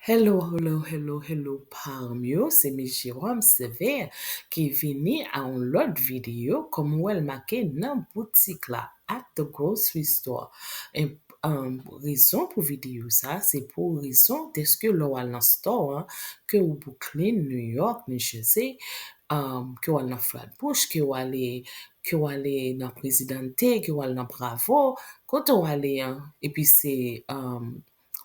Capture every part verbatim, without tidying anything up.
Hello, hello, hello, hello, pa m yo, se Miss Jérôme Sévère ki vini a yon lòt videyo, kòm ou wè l make nan boutik la, at the grocery store. E, um, rezon pou videyo sa, se pou rezon dèske lè w al nan store an, ke w Brooklyn, New York, New Jersey, um, ke w al nan Flatbush, ke w ale, ke w ale nan Presidente, ke w al nan Bravo, kote w ale an, epi se, um,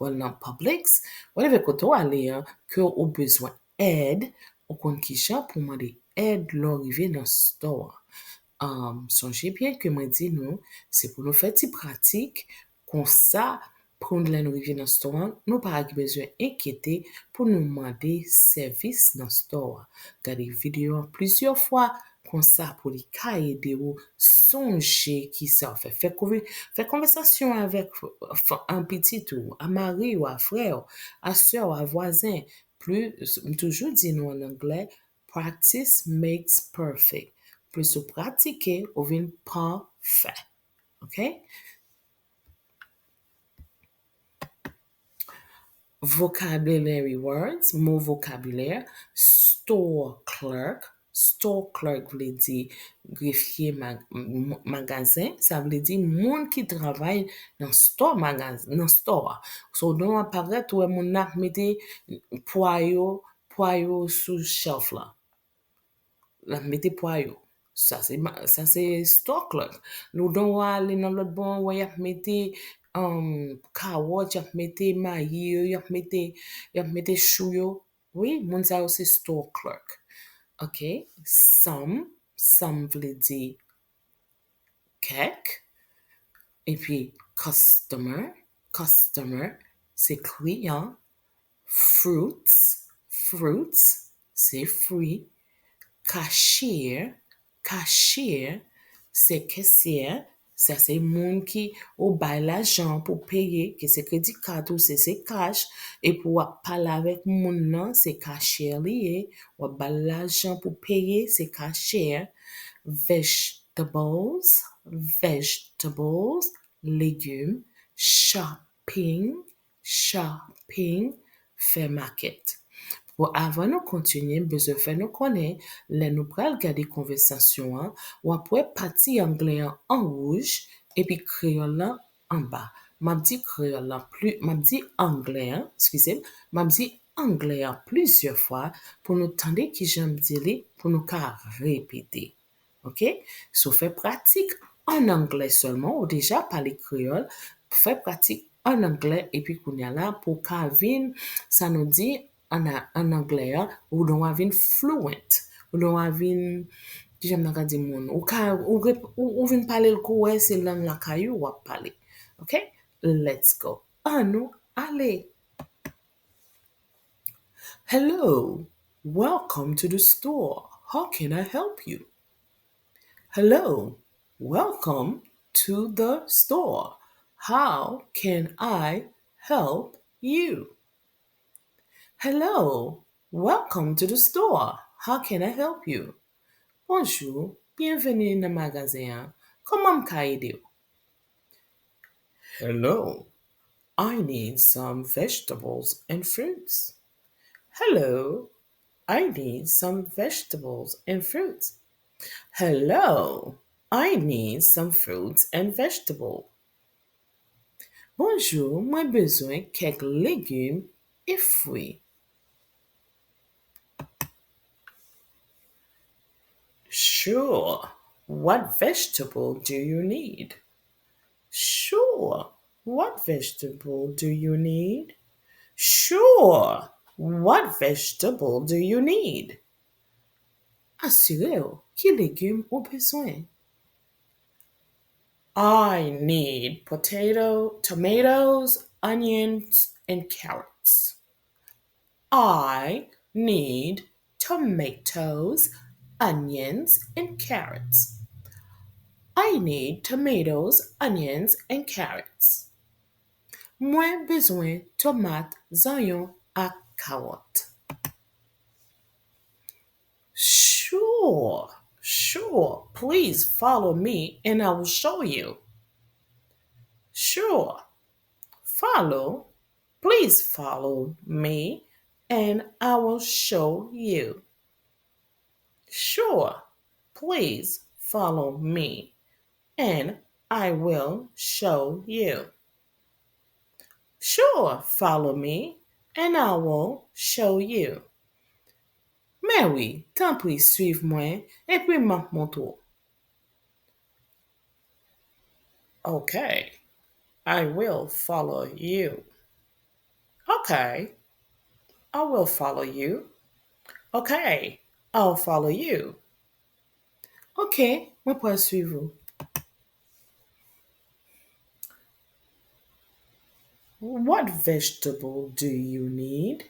w al nan Publix, whatever kote w ale an, ke w bezwen èd, ou konn kijan pou mande èd lè w rive nan store an. Um, sonje byen ke mwen di nou, se pou nou fè ti pratik, konsa, pou lè nou rive nan store an, nou pa gen bezwen enkyete pou nou mande sèvis nan store an. Gade videyo an plizyè fwa, konsa pou li ka ede w sonje kisa w fè. Fè konve-, fè konvèsasyon avèk f-, f-, an pitit ou, a mari w, a frè w, a sè w, a vwazen. Plis, m toujou di nou an anglè, practice makes perfect. Plis ou pratike, ou vin pafè. Ok? Vocabulary words, mo vokabilè, store clerk. Store clerk vle di grefye mag-, m-, magazen, sa vle di moun ki travay nan store magaz-, nan store a. So, w ap parèt, ou wè moun nan ap mete pwa yo, pwa yo sou shelf la. L ap mete pwa yo. Sa se ma-, sa se store clerk. Nou donk w ale nan lòt bò an, wè y ap mete, um, kawòt, y ap mete mayi yo, y ap mete, y ap mete chou yo. Wi, moun sa yo se store clerk. Ok? Some, some vle di kèk. Epi customer, customer, se kliyan. Fruits, fruits, se fwi. Cashier, cashier, se kesyè. Sa se moun ki ou bay lajan pou peye, ke se kredi kat ou, se, se kach, epi w ap pale avèk moun nan, se cashier li ye, w ap ba l lajan pou peye, se cashier. Vegetables, vegetables, legim. Shopping, shopping, fè makèt. Bon, avan nou kontinye, m bezwen fè nou konnen, lè nou pral gade konvèsasyon an, w ap wè pati anglè an an wouj, epi kreyòl lan anba. M ap di kreyòl lan pli, m ap di anglè an, eskize m, m ap di anglè an plizyè fwa pou nou tande kijan m di li, pou nou ka repete. Ok? So, fè pratik an anglè sèlman, ou deja pale kreyòl, fè pratik an anglè, epi kounye a la, pou w ka vin, sa nou di, an a-, an anglè a, ou donk w a vin fluent, ou donk w a vin, kijan m ta ka di moun, ou ka, ou rep-, ou, ou vin pale l kou wè se lang lakay ou w ap pale. Ok? Let's go. Ann nou ale. Hello, welcome to the store. How can I help you? Hello, welcome to the store. How can I help you? Hello, welcome to the store. How can I help you? Bonjou, byenveni nan magazen an. Kòman m ka ede w? Hello, I need some vegetables and fruits. Hello, I need some vegetables and fruits. Hello, I need some fruits and vegetable. Bonjou, mwen bezwen kèk legim e fwi. Sure, what vegetable do you need? Sure, what vegetable do you need? Sure, what vegetable do you need? Asire w, ki legim ou bezwen? I need potato, tomatoes, onions, and carrots. I need tomatoes, onions, and carrots. I need tomatoes, onions, and carrots. Mwen bezwen tomat, zanyon ak kawòt. Sure, sure. Please follow me and I will show you. Sure. Follow. Please follow me and I will show you. Sure, please follow me and I will show you. Sure, follow me and I will show you. Mè wi, tanpri swiv mwen, epi m ap montre w. Okay, I will follow you. Okay, I will follow you. Okay, I'll follow you. Ok, mwen pral swiv ou. What vegetable do you need?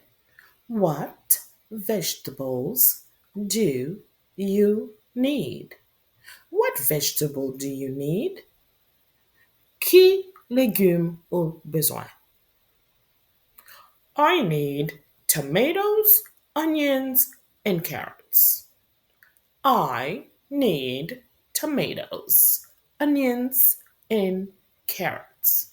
What vegetables do you need? What vegetable do you need? Ki legim ou bezwen? I need tomatoes, onions, and carrots. I need tomatoes, onions, and carrots.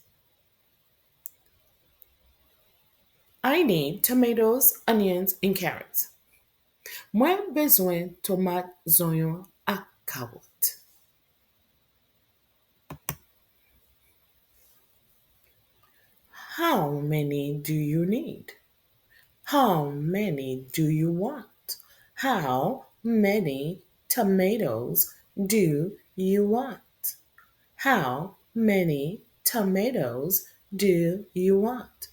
I need tomatoes, onions, and carrots. Mwen bezwen tomat, zonyon ak kawòt. How many do you need? How many do you want? How many tomatoes do you want? How many tomatoes do you want?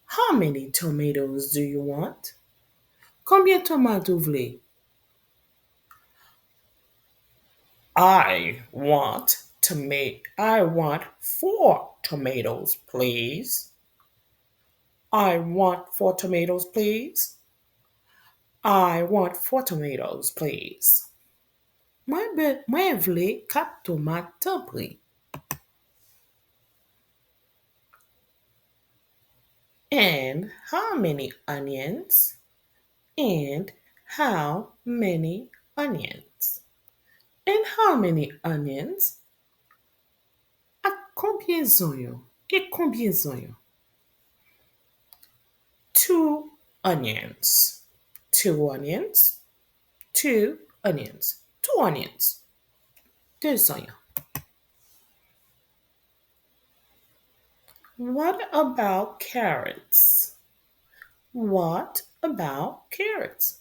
How many tomatoes do you want? Konbyen tomat ou vle? I want toma- I want four tomatoes, please. I want four tomatoes, please. I want four tomatoes, please. Mwen be- mwen vle kat tomat, tanpri. And how many onions? And how many onions? And how many onions? Ak konbyen zonyon? E konbyen zonyon? Two onions. Two onions. Two onions. Two onions. De zonyon. What about carrots? What about carrots?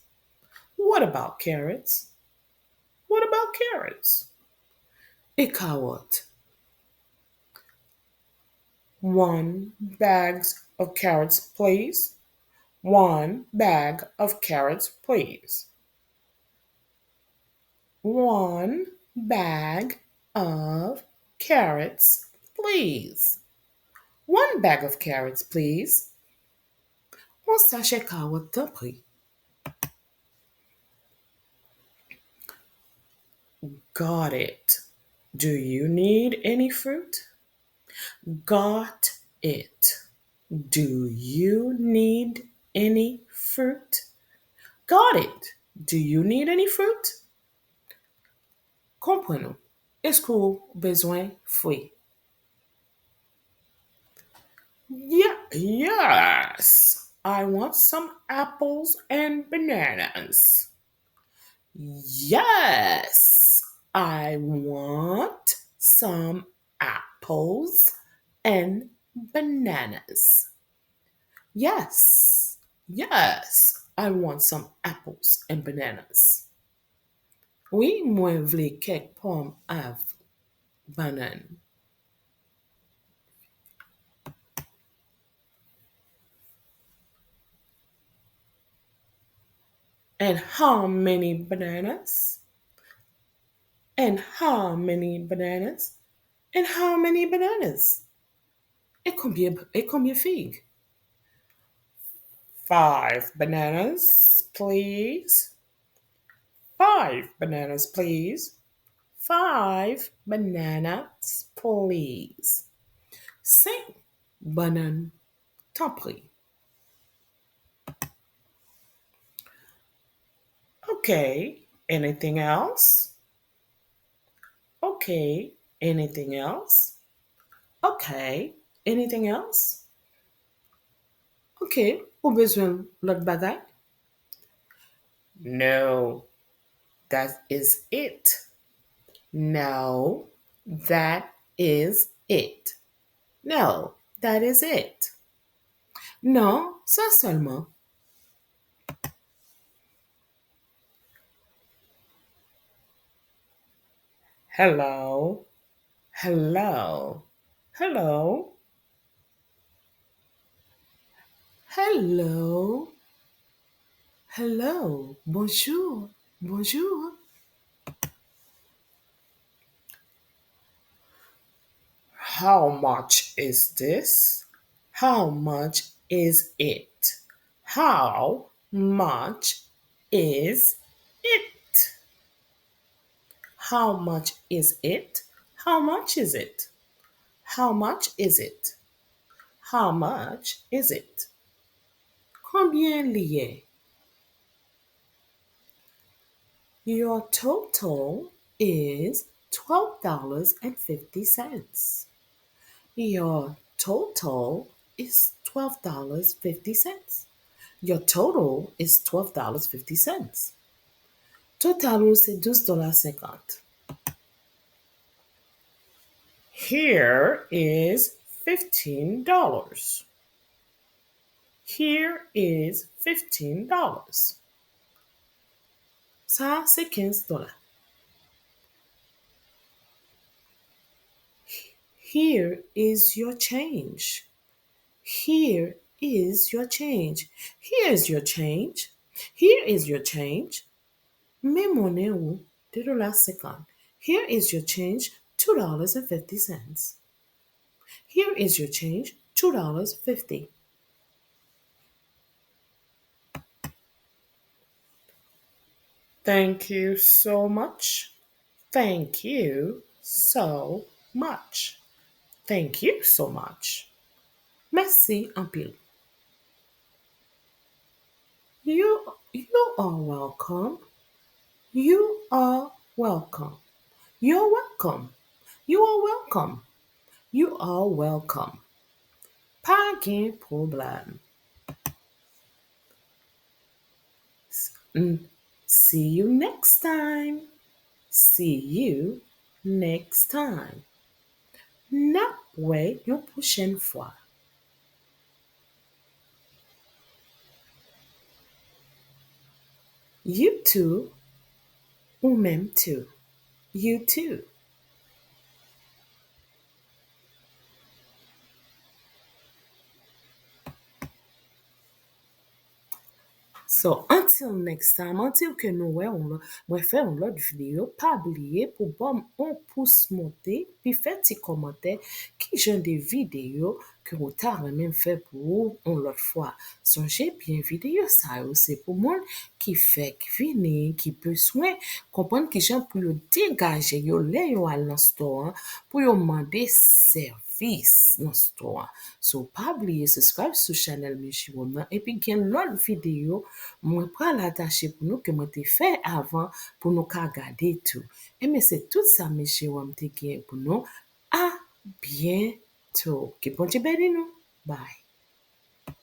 What about carrots? What about carrots? E kawòt? One bags of carrots, please. One bag of carrots, please. One bag of carrots, please. One bag of carrots, please. Yon sachè kawòt, tanpri. Got it. Do you need any fruit? Got it. Do you need any fruit? Got it. Do you need any fruit? Konprann ou. Èske w bezwen fwi? Yeah, yes. I want some apples and bananas. Yes, I want some apples and bananas. Yes, yes, I want some apples and bananas. Wi, mwen vle kèk pòm ak bannann. And how many bananas? And how many bananas? And how many bananas? E konbyen, e konbyen fig? Five bananas, please. Five bananas, please. Five bananas, please. Senk bannann, tanpri. Okay, anything else? Okay, anything else? Okay, anything else? Ke ou bezwen lòt bagay? No, that is it. No, that is it. No, that is it. Non, sa sèlman. Hello. Hello. Hello. Hello. Hello. Bonjour. Bonjour. How much is this? How much is it? How much is it? How much is it? How much is it? How much is it? How much is it? Konbyen li ye? Your total is twelve dollars and fifty cents. Your total is twelve dollars fifty cents. Your total is twelve dollars fifty cents. Total ou se douz dola senkant. Here is fifteen dollars. Here is fifteen dollars. Sa se kenz dola. Here is your change. Here is your change. Here is your change. Here is your change. Men monnen ou, de dola senkant. Here is your change, two dollars and fifty cents. Here is your change, two dollars fifty. Thank you so much. Thank you so much. Thank you so much. Mèsi anpil. You, you are welcome. You are welcome. You're welcome. You are welcome. You are welcome. Pa gen pwoblèm. S-, n-, see you next time. See you next time. N ap wè yon pwochèn fwa. You too, ou menm tou. You too. So, until next time, until ke nou wè yon lò-, mwen fè yon lòt videyo, pa bliye pou ban m yon pous monte, pi fè ti kòmantè, ki jan de videyo ke ou ta renmen m fè pou ou yon lòt fwa. Sonje byen, videyo sa yo se pou moun ki fèk vini, ki bezwen konprann ki jan pou yo degaje yo lè yo al nan store an, pou yo mande sèvis nan store an. So, pa bliye subscribe sou chanèl Miss Jerome nan, epi gen lòt videyo mwen pral atache pou nou ke mwen te fè avan pou nou ka gade tou. Ebyen, se tout sa Miss Jerome te gen pou nou. A byento. Ke Bondye beni nou. Bye.